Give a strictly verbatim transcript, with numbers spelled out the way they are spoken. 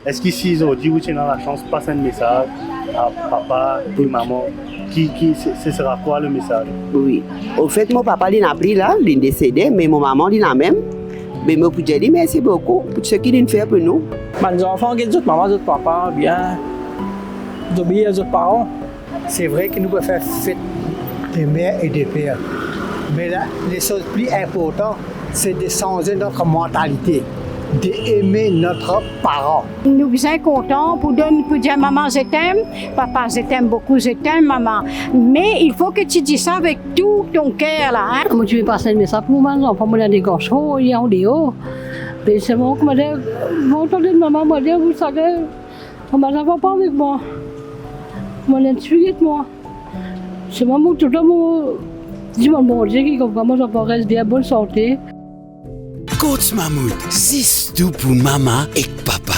Eski si zordi ou ti ena lasans pas enn mesaz a papa e mama, ki, ki, ce, ce sera quoi le message? Wi. Anfet, mo papa li nepli la, li desede, me mo mama li la mem. Me mo pou dir li mersi boukou pou seki li fer pou nou. Bann zanfan, get zot mama, zot papa bien, zot obeir zot paran. Se vre ki nou pe fer fet de mer e de per, me la, lesoz pli inportan, se de sanze notre mantalite, de eme notre paran. Nou bizin kontan pou donn, pou dir mama je t'aime, papa je t'aime beaucoup, je t'aime mama. Mais il faut que tu dis ça avec tout ton cœur là, hein. Mo ti pe pas enn mesaz pou bann zanfan, mo ena de garson, li andeor. Me selman kouma dir, mo tande mama, mo dir, vous savez, mama, zot papa avek mwa. Mo ena enn tigit mwa. Selman mo toultan mo dimann Bondie ki kouma mo zanfan res bien, bonn sante. Coach Mammouth, zis tou pou mama ek papa.